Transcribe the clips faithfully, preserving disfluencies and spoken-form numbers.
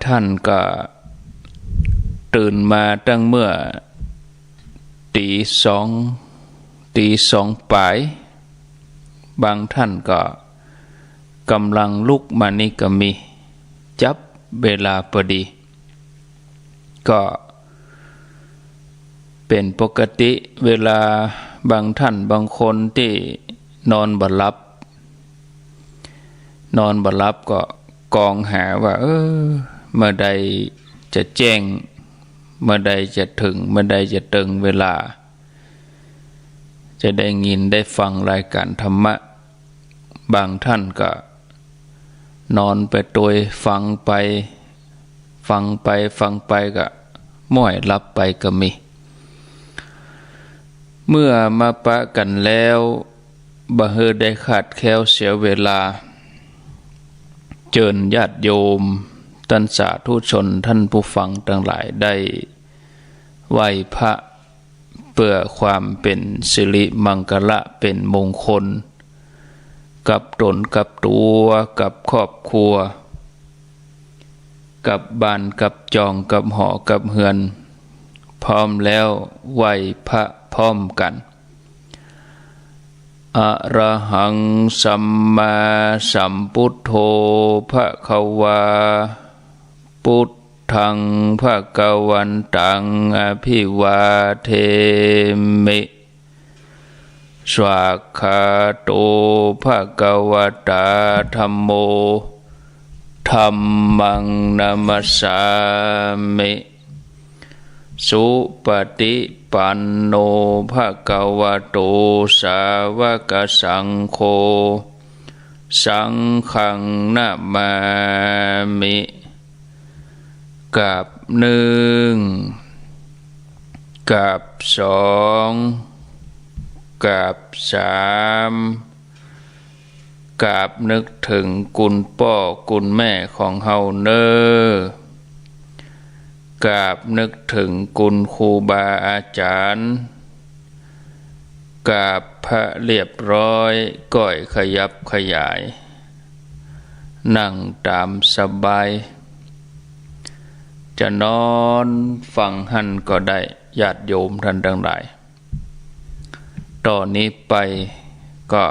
ท่านก็ตื่นมาตั้งเมื่อตี๋สอง ตี๋สองป๋าย บางท่านก็ก่ำลังลุกมานี่ก็มี จับเวลาปอดี ก็เป๋นปกติ เวลาบางท่านบางคนตี้นอนบ่หลับ นอนบ่หลับก็กองหาว่า เออ เมื่อใดจะแจ้ง เมื่อใดจะเถิง เมื่อใดจะเติงเวลา จะได้ยินได้ฟังรายการธรรมะ บางท่านก็นอนไปตวย ฟังไป ฟังไป ฟังไปก็ม้อยหลับไปก็มี เมื่อมาปะกั๋นแล้ว บ่หื้อได้คลาดแคล้วเสียเวลา เจิญญาติโยม ต้านสาธุชน ต้านผู้ฟังตังหลายได้ไหว้พระ เปื้อความเป๋นสิริมังคละ เป๋นมงคล กับต๋นกับตั๋ว กับครอบครัว กับบ้านกับจอง กับหอกับเฮือน พร้อมแล้วไหว้พระพร้อมกั๋น อะระหัง สัมมาสัมพุทโธ ภะคะวา พุทธัง ภะคะวันตัง อะภิวาเทมิ สวากขาโต ภะคะวะตา ธัมโม ธัมมัง นะมัสสามิ สุปะติปันโน ภะคะวะโต สาวะกะสังโฆ สังฆัง นะมามิ กราบนึ่ง กราบสอง กราบสาม กราบนึกเถิงคุณป้อคุณแม่ของเฮาเน่อ กราบนึกเถิงคุณครูบาอาจ๋ารย์ กราบพระเรียบร้อย ก้อยขยับขยาย นั่งต๋ามสบาย จะนอนฟังหั้นก็ได้ ญาติโยมต้านตังหลาย ต่อนี้ไปก็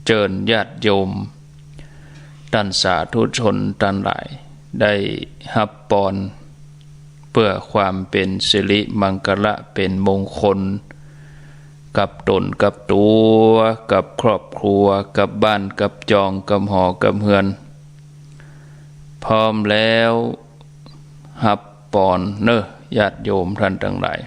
เจิญญาติโยม ต้านสาธุชนตังหลาย ได้ฮับปอน เปื้อความเป๋นสิริมังคละ เป๋นมงคล กับต๋นกับตั๋ว กับครอบครัว กับบ้านกับจอง กับหอกับเฮือน พร้อมแล้วฮับปอนเน่อ ญาติโยมต้านตังหลาย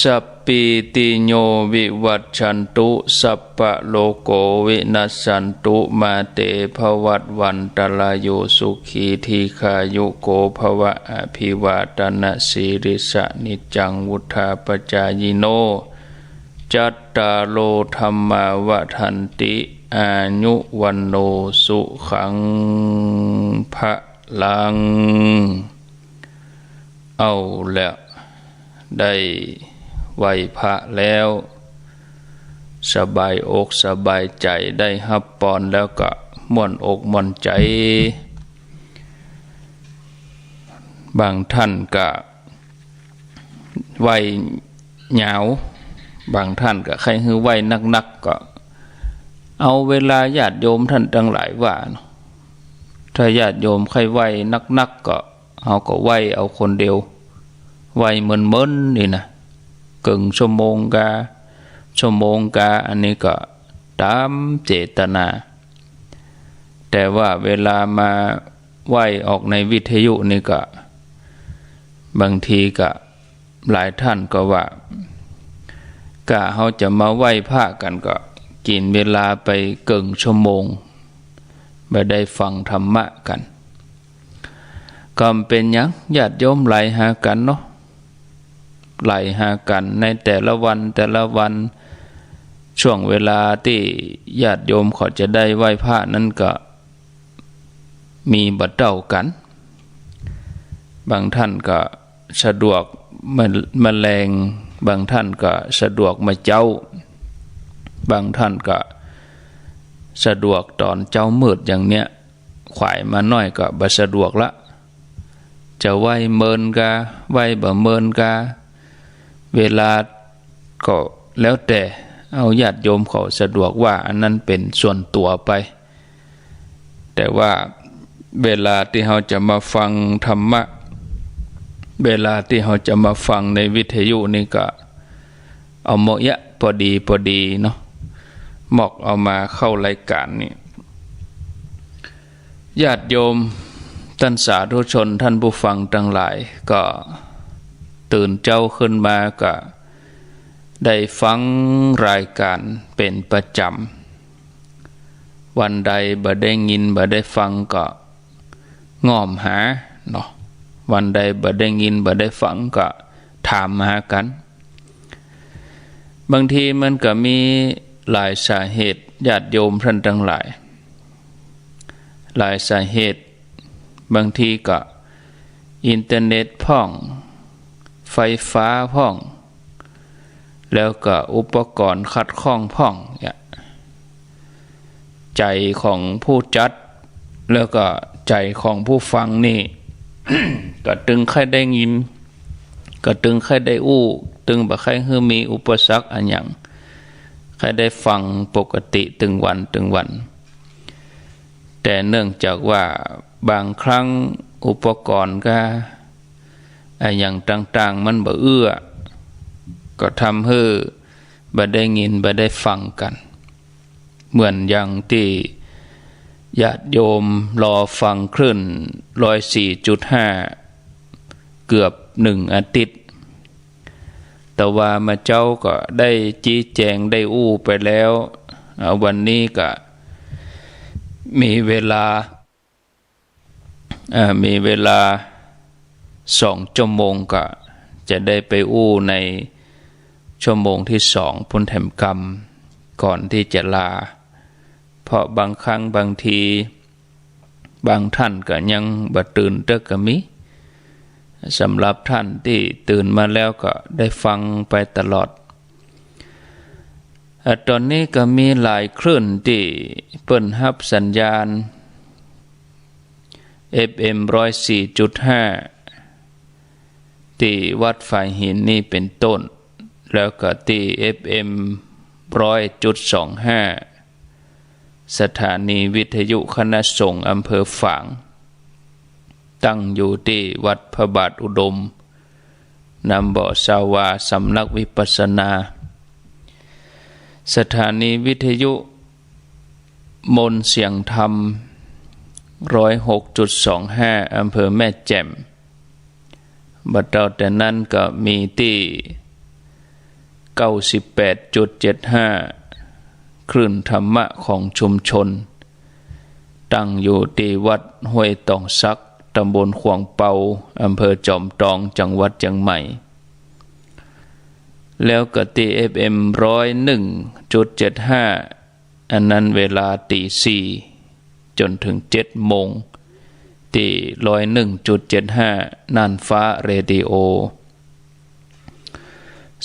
สัพพีติโย วิวัชชันตุ สัพพะโรโค วินัสสันตุ มาเต ภวัตวันตะราโย สุขี ทีฆายุโก ภวะ อะภิวาทะนะสีลิสสะ นิจจัง วุฑฒาปะจายิโน จัตตาโร ธัมมา วัฑฒันติ อายุ วัณโณ สุขัง พะลัง เอาละ ได้ไหว้พระแล้ว สบายอกสบายใจ๋ ได้ฮับปอนแล้วก็ม่วนอกม่วนใจ๋ บางท่านก็ ไหว้ยาว บางท่านก็ใค่หื้อไหว้นักๆ ก็เอาเวลาญาติโยมต้านตังหลายว่าเนาะ ถ้าญาติโยมใค่ไหว้นักๆ ก็ เฮาก็ไหว้เอาคนเดียว ไหว้เมินๆ นี่นะ เกิ่งชั่วโมงกา ชั่วโมงกา อันนี้ก็ต๋ามเจตนา แต่ว่าเวลามาไหว้ออกในวิทยุนี่ก็ บางทีก็ หลายท่านก็ว่า กาเฮาจะมาไหว้พระกั๋นก็ กิ๋นเวลาไปเกิ่งชั่วโมง บ่ได้ฟังธรรมะกั๋น ก็บ่เป๋นหยัง ญาติโยมไหลหากั๋นเนาะ ไหลหากั๋นในแต่ละวันแต่ละวัน ช่วงเวลาตี้ญาติโยมเขาจะได้ไหว้พระนั้นก็ มีบ่เต้ากั๋น บางท่านก็สะดวกมา มาแลง บางท่านก็สะดวกมาเจ๊า บางท่านก็สะดวกต๋อนเจ๊ามืดอย่างเนี้ย ขวายมาหน้อยก็บ่สะดวกละ จะไหว้เมินกา ไหว้บ่เมินกา เวลาก็แล้วแต่ เอาญาติโยมเขาสะดวกว่า อันนั้นเป๋นส่วนตั๋วไป แต่ว่าเวลาตี้เฮาจะมาฟังธรรมะ เวลาตี้เฮาจะมาฟังในวิทยุนี่ก็ เอาเมาะเยียะปอดีปอดีเนาะ มอกเอามาเข้ารายก๋านนี่ ญาติโยมต้านสาธุชนต้านผู้ฟังตังหลาย ก็ตื่นเจ๊าขึ้นมาก็ได้ฟังรายก๋านเป๋นประจ๋ำ วันใดบ่ได้ยินบ่ได้ฟังก็ ง่อมหาเนาะ วันใดบ่ได้ยินบ่ได้ฟังก็ถามหากั๋น บางทีมันก็มีหลายสาเหตุ ญาติโยมต้านตังหลาย หลายสาเหตุ บางทีก็อินเทอร์เน็ตพ่อง ไฟฟ้าพ่อง แล้วก็อุปกรณ์ขัดข้องพ่องเนี่ย ใจ๋ของผู้จัด แล้วก็ใจ๋ของผู้ฟังนี่ ก็ตึงใค่ได้ยิน ก็ตึงใค่ได้อู้ ตึงบ่ใค่หื้อมีอุปสรรคอะหยัง ใค่ได้ฟังปกติตึงวันตึงวัน แต่เนื่องจากว่าบางครั้งอุปกรณ์กาอะหยังต่างๆ มันบ่เอื้อ ก็ทำหื้อบ่ได้ยินบ่ได้ฟังกั๋น เหมือนอย่างตี้ญาติโยมรอฟังคลื่นร้อยสี่จุดห้า เกือบหนึ่งอาทิตย์ แต่ว่ามาเจ๊าก็ได้ชี้แจ๋งได้อู้ไปแล้ว อ่า วันนี้ก็มีเวลา อ่า มีเวลาสองชั่วโมง ก็จะได้ไปอู้ในชั่วโมงตี้สองปู้นแถมกำ ก่อนตี้จะลา เพราะบางครั้งบางที บางท่านก็ยังบ่ตื่นเต๊อะก็มี สำหรับท่านตี้ตื่นมาแล้วก็ได้ฟังไปตลอด อ่ะ ต๋อนนี้ก็มีหลายคลื่นตี้เปิ้นฮับสัญญาณ เอฟเอ็ม ร้อยสี่จุดห้า ตี้วัดฝายหินนี่เป๋นต้น แล้วก็ตี้ เอฟเอ็ม ร้อยจุดสองห้า สถานีวิทยุคณะสงฆ์อำเภอฝาง ตั้งอยู่ตี้วัดพระบาทอุดม นำบ่อซาวา สำนักวิปัสสนา สถานีวิทยุมนต์เสียงธรรม ร้อยหกจุดสองห้า อำเภอแม่แจ่ม บ่เต้าแต่นั้นก็มีตี้ เก้าสิบแปดจุดเจ็ดห้า คลื่นธรรมะของชุมชน ตั้งอยู่ตี้วัดห้วยตองสัก ตำบลขวางเปา อำเภอจอมตอง จังหวัดเจียงใหม่ แล้วก็ตี้ เอฟเอ็ม ร้อยหนึ่งจุดเจ็ดห้า อันนั้นเวลาตีสี่จ๋นเถิงเจ็ดโมง ตี้ ร้อยหนึ่งจุดเจ็ดห้า น่านฟ้าเรดิโอ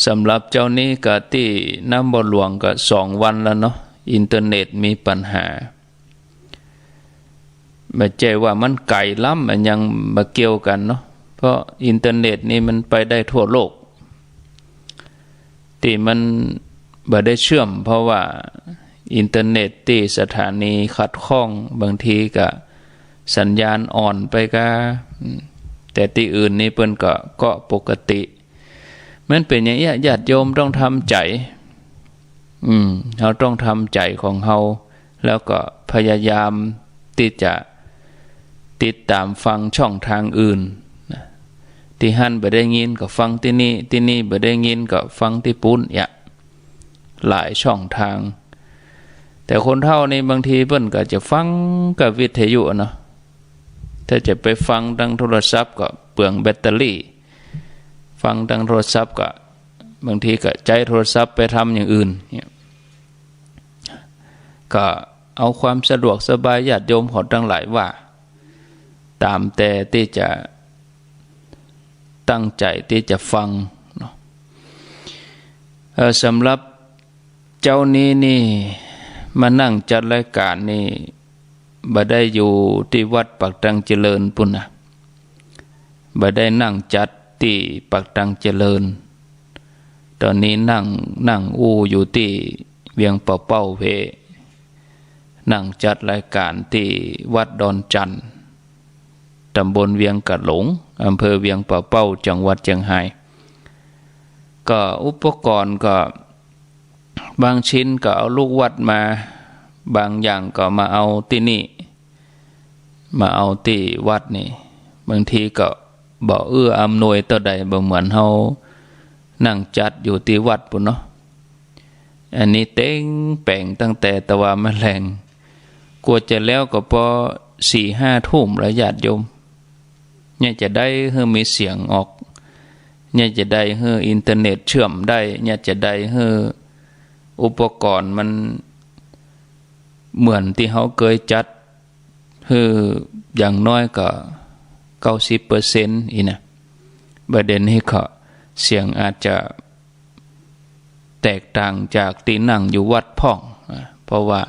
สำหรับเจ้านี้ก็ตี้น้ำบ่อหลวงก็สองวันแล้วเนาะ อินเทอร์เน็ตมีปัญหา บ่ใจ้ว่ามันไก๋ล้ำ อันยังบ่เกี่ยวกั๋นเนาะ เพราะอินเทอร์เน็ตนี่มันไปได้ทั่วโลก ตี้มันบ่ได้เชื่อม เพราะว่าอินเทอร์เน็ตตี้สถานีขัดข้อง บางทีก็สัญญาณอ่อนไปกา อืม แต่ตี้อื่นนี่เปิ้นก็ ก็ปกติ มันเป๋นอย่างเอี้ย ญาติโยมต้องทำใจ๋ อืม เฮาต้องทำใจ๋ของเฮา แล้วก็พยายามตี้จะติดต๋ามฟังช่องตางอื่นนะ ตี้หั้นบ่ได้ยินก็ฟังตี้นี่ ตี้นี่บ่ได้ยินก็ฟังตี้ปู๊น เอี้ย หลายช่องตาง แต่คนเฒ่านี่บางทีเปิ้นก็จะฟังกับวิทยุอะเนาะ ถ้าจะไปฟังตางโทรศัพท์ก็เปลืองแบตเตอรี่ ฟังตางโทรศัพท์ก็ บางทีก็ใจ๊โทรศัพท์ไปทำอย่างอื่นเนี่ย ก็เอาความสะดวกสบายญาติโยมเขาตังหลายว่า ต๋ามแต่ตี้จะตั้งใจ๋ตี้จะฟังเนาะ เอ่อ สำหรับเจ๊านี้นี่ มานั่งจัดรายก๋านนี่ บ่ได้อยู่ตี้วัดปากตังเจริญปู้นนะ บ่ได้นั่งจัดตี้ปากตังเจริญ ต๋อนนี้นั่ง นั่งอู้อยู่ตี้เวียงป่าเป้าเพ นั่งจัดรายก๋านตี้วัดดอนจั่น ต๋ำบลเวียงก๋าหลง อำเภอเวียงป่าเป้า จังหวัดเจียงฮาย ก็อุปกรณ์ก็ บางชิ้นก็เอาลูกวัดมา บางอย่างก็มาเอาตี้นี่ มาเอาตี้วัดนี่ บางทีก็บ่เอื้ออำนวยเต้าใด บ่เหมือนเฮานั่งจัดอยู่ตี้วัดปู้นเนาะ อันนี้เต๊งแป๋งตั้งแต่ตะวาแมลง กว่าจะแล้วก็ปอสี่ห้าทุ่มแล้วญาติโยม เนี่ยจะได้หื้อมีเสียงออก เนี่ยจะได้หื้ออินเทอร์เน็ตเชื่อมได้ เนี่ยจะได้หื้ออุปกรณ์มันเหมือนตี้เฮาเกยจัด หื้ออย่างน้อยก็เก้าสิบเปอร์เซ็นต์ อี้นะ บ่าเดี่ยวนี้ก็เสียงอาจจะแตกต่างจากตี้นั่งอยู่วัดพ่อง อ่า เพราะว่า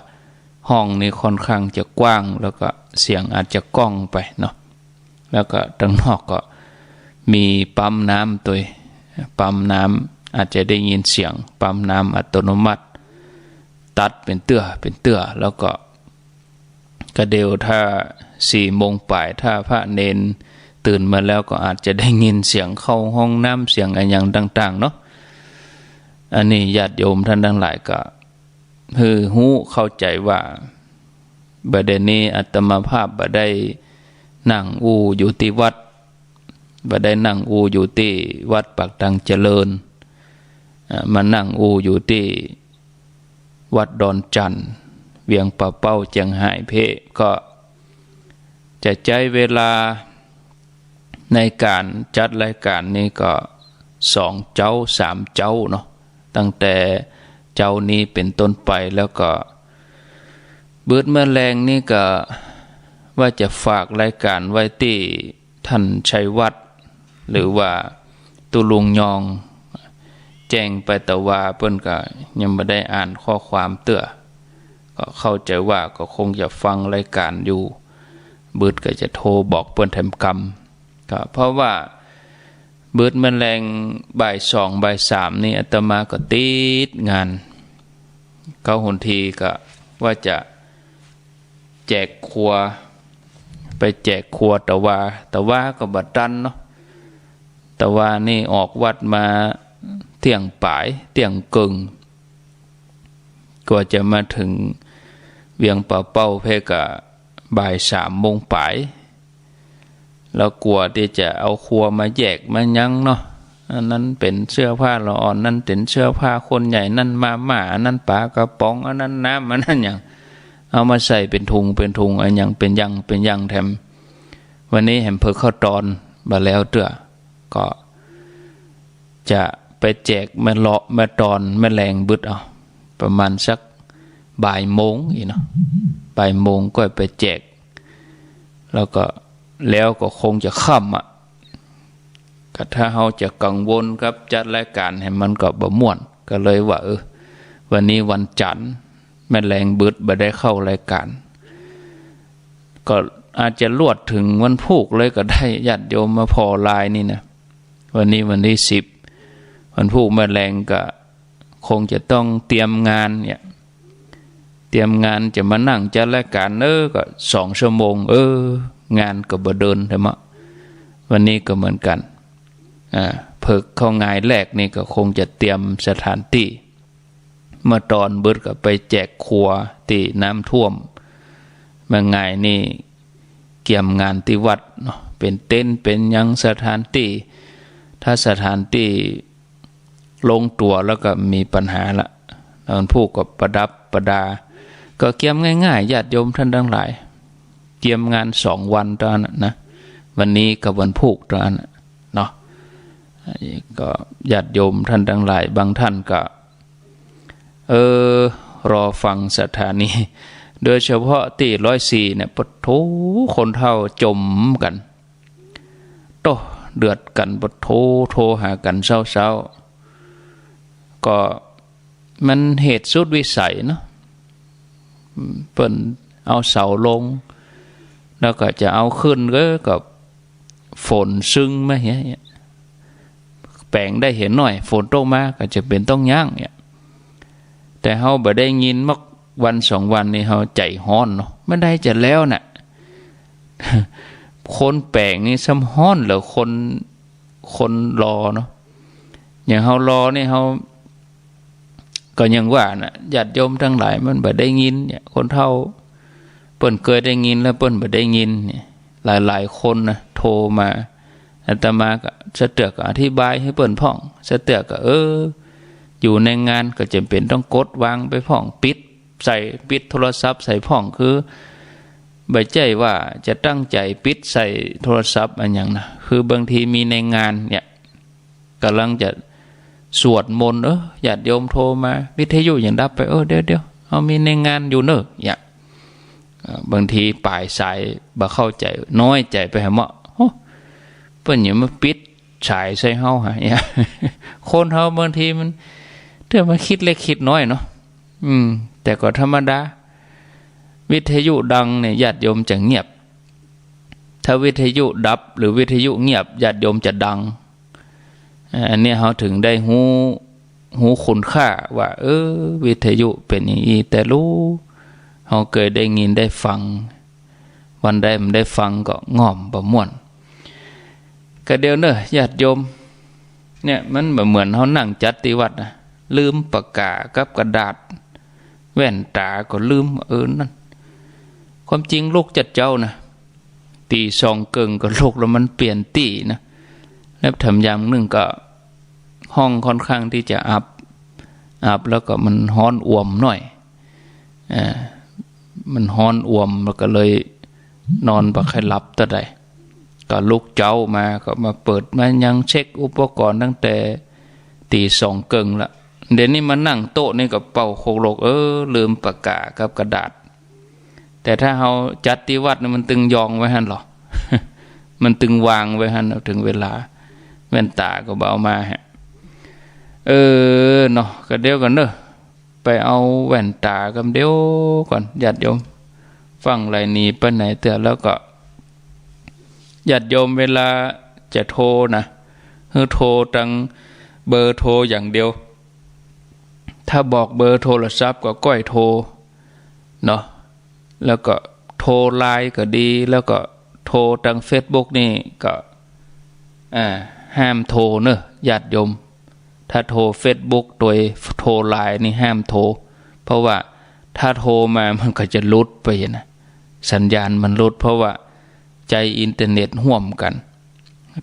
ห้องนี้ค่อนข้างจะกว้าง แล้วก็เสียงอาจจะก้องไปเนาะ แล้วก็ตังนอกก็มีปั๊มน้ำตวย ปั๊มน้ำอาจจะได้ยินเสียงปั๊มน้ำอัตโนมัติ ตัดเป๋นเตื้อเป๋นเตื้อ แล้วก็ กะเดี่ยวถ้าสี่โมงป๋าย ถ้าพระเณรตื่นมาแล้วก็อาจจะได้ยินเสียงเข้าห้องน้ำ เสียงอะหยังต่างๆ เนาะ อันนี้ญาติโยมท่านตังหลายก็หื้อฮู้เข้าใจ๋ว่า บ่าเดี่ยวนี้อาตมาภาพบ่ได้นั่งอู้อยู่ตี้วัด บ่ได้นั่งอู้อยู่ตี้วัดปากตังเจริญ อ่า มานั่งอู้อยู่ตี้วัดดอนจั่น เวียงป่าเป้า เจียงฮายเพ ก็จะใจ๊เวลาในก๋านจัดรายก๋านนี้ก็สองเจ๊าสามเจ๊าเนาะ ตั้งแต่เจ๊านี้เป๋นต้นไป แล้วก็ เบิดเมื่อแลงนี่ก็ว่าจะฝากรายก๋านไว้ตี้ท่านชัยวัฒน์ หรือว่าตุ๊ลุงยอง แจ้งไปตะวา เปิ้นก็ยังบ่ได้อ่านข้อความเตื้อ ก็เข้าใจ๋ว่าก็คงจะฟังรายก๋านอยู่ เบิดก็จะโทรบอกเปิ้นแถมกำ ก็เพราะว่าเบิดเมื่อแลงบ่ายสองบ่ายสามนี่อาตมาก็ติดงาน เก๊าหนทีก็ว่าจะแจกครัว ไปแจกครัวตะวา ตะวาก็บ่ตันเนาะ ตะวานี่ออกวัดมาเตี้ยงป๋าย เตี้ยงเกิ่ง กว่าจะมาเถิงเวียงป่าเป้าเพก็บ่ายสามโมงป๋าย แล้วกว่าตี้จะเอาครัวมาแยกมาหยังเนาะ อันนั้นเป๋นเสื้อผ้าละอ่อน นั้นเป๋นเสื้อผ้าคนใหญ่ นั้นมาม่า อันนั้นป๋ากระป๋อง อันนั้นน้ำ อันนั้นหยัง เอามาใส่เป๋นถุงเป๋นถุง อะหยังเป๋นอย่างเป๋นอย่างแถม วันนี้แหมเผิกข้าวตอนบ่แล้วเตื้อ ก็ จะไปแจกแม่เลาะแม่ตอนแม่แลงบึดเอา ประมาณสักบ่ายโมงอี้เนาะ บ่ายโมงก็ไปแจก แล้วก็ แล้วก็คงจะค่ำอะ ก็ถ้าเฮาจะกังวลกับจัดรายก๋านหื้อมันก็บ่ม่วน ก็เลยว่า เออ วันนี้วันจั๋นทร์ แม่แลงบึดบ่ได้เข้ารายก๋าน ก็อาจจะลวดเถิงวันพูกเลยก็ได้ ญาติโยมมาผ่อลายนี่นะ วันนี้วันตี้สิบ วันพูกแม่แลงก็คงจะต้องเตรียมงานเนี่ย เตรียมงานจะมานั่งจัดรายก๋าน เออ ก็สองชั่วโมง เออ งานก็บ่เดินแถมอะ วันนี้ก็เหมือนกั๋น อ่า เผิกเข้างายแรกนี่ก็คงจะเตรียมสถานตี้ เมื่อตอนบึดก็ไปแจกครัวตี้น้ำท่วม เมื่องายนี่เกียมงานตี้วัดเนาะ เป๋นเต็นท์เป๋นหยังสถานตี้ ถ้าสถานตี้ลงตั๋วแล้วก็มีปัญหาละ แล้ววันพูกก็ประดับประดา ก็เกียมง่ายๆ ญาติโยมท่านตังหลาย เกียมงานสองวันเต้านั้นนะ วันนี้กับวันพูกเต้านั้นนะ เนาะ ก็ญาติโยมท่านตังหลาย บางท่านก็ เออ รอฟังสถานี โดยเฉพาะตี้ร้อยสี่เนี่ย ปะโถ คนเฒ่าจ๋มกั๋น โต้ เดือดกั๋น ปะโถ โทรหากั๋นเซ้าๆ ก็มันเหตุสุดวิสัยเนาะ เปิ้น เอาเสาลง แล้วก็จะเอาขึ้น เออ ก็ฝนซึงมาเหีย แป๋งได้เหียหน้อย ฝนตกมาก็จะเป๋นต้องย้างเนี่ย แต่เฮาบ่ได้ยินมักวันสองวันนี่เฮาใจ๋ฮ้อนเนาะ บ่ได้จะแล้วน่ะ คนแป๋งนี่ซ้ำฮ้อนเหลือคน คนรอเนาะ อย่างเฮารอนี่เฮา ก็ยังว่าน่ะ ญาติโยมตังหลายมันบ่ได้ยินเนี่ย คนเฒ่าเปิ้นเกยได้ยินแล้วเปิ้นบ่ได้ยินเนี่ย หลายๆ คนนะโทรมา อาตมาก็สะเตื้อก็อธิบายหื้อเปิ้นพ่อง สะเตื้อก็ เออ อยู่ในงานก็จ๋ำเป๋นต้องกดวางไปพ่อง ปิดใส่ ปิดโทรศัพท์ใส่พ่อง คือบ่ใจ้ว่าจะตั้งใจ๋ปิดใส่โทรศัพท์อะหยังนะ คือบางทีมีในงานเนี่ย ก่ำลังจะสวดมนต์ เออ ญาติโยมโทรมา วิทยุยังดับไป เออ เดี๋ยวๆ เฮามีในงานอยู่เน่อ เนี่ย เอ่อ บางทีป๋ายสายบ่เข้าใจ๋ น้อยใจ๋ไปหาเหมาะ โอ้ เปิ้นหยังมาปิดสายใส่เฮาหา เนี่ย คนเฮาบางทีมันเตื้อมาคิดเล็กคิดน้อยเนาะ อืม แต่ก็ธรรมดา วิทยุดังเนี่ย ญาติโยมจะเงียบ ถ้าวิทยุดับหรือวิทยุเงียบ ญาติโยมจะดัง เอ่อ อันเนี้ยเฮาถึงได้ฮู้ ฮู้คุณค่าว่า เออ วิทยุเป๋นอย่างอี้ แต่ลู้ เฮาเกยได้ยินได้ฟัง วันใดบ่ได้ฟังก็ง่อมบ่ม่วน ก็เดี๋ยวเน่อ ญาติโยม เนี่ย มันบ่เหมือนเฮานั่งจัดตี้วัดนะ ลืมปากก๋ากับกระดาษ แว่นต๋าก็ลืม เออ นั่น ความจริงลุกจัดเจ๊านะ ตี๋สองเกิ่งก็ลุกแล้ว มันเปลี่ยนตี้นะ แล้วแถมอย่างนึ่งก็ห้องค่อนข้างตี้จะอับ อับแล้วก็มันฮ้อนอ่วมหน้อย อ่า มันฮ้อนอ่วมแล้วก็เลยนอนบ่ใค่หลับเต้าใด ก็ลุกเจ๊ามาก็มาเปิดมายังเช็คอุปกรณ์ตั้งแต่ตี๋สองเกิ่งละ เดี๋ยวนี้มานั่งโต๊ะนี่ก็เป่าโคกโลก เออ ลืมปากก๋ากับกระดาษ แต่ถ้าเฮาจัดตี้วัดนี่มันตึงยองไว้หั้นเหรอ มันตึงวางไว้หั้น เถิงเวลา แว่นต๋าก็บ่เอามาฮะ เออ เนาะ ก็เดี๋ยวก่อนเน่อ ไปเอาแว่นต๋ากำเดียวก่อน ญาติโยม ฟังไหลหนีไปไหนเตื้อ แล้วก็ ญาติโยมเวลาจะโทรนะ หื้อโทรตังเบอร์โทรอย่างเดียว ถ้าบอกเบอร์โทรศัพท์ก็ก้อยโทรเนาะ แล้วก็โทรไลน์ก็ดี แล้วก็โทรตังเฟซบุ๊กนี่ก็ อ่า ห้ามโทรเน่อ ญาติโยม ถ้าโทรเฟซบุ๊กโดยโทรไลน์นี่ห้ามโทร เพราะว่าถ้าโทรมามันก็จะหลุดไปนะ สัญญาณมันหลุด เพราะว่าใจ๊อินเทอร์เน็ตฮ่วมกั๋น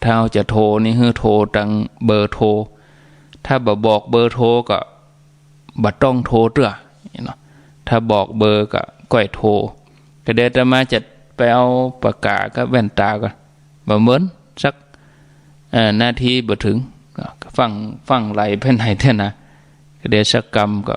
ถ้าเฮาจะโทรนี่หื้อโทรตังเบอร์โทร ถ้าบ่บอกเบอร์โทรก็บ่ต้องโทรเตื้อเนาะ ถ้าบอกเบอร์ก็ก้อยโทร ก็เดี๋ยวอาตมาจะไปเอาปากก๋ากับแว่นต๋าก่อน บ่เหมินสัก เอ่อ นาทีบ่เถิง ฟัง ฟังไหลไปไหนเตื้อนะ ก็เดี๋ยวสักกำก็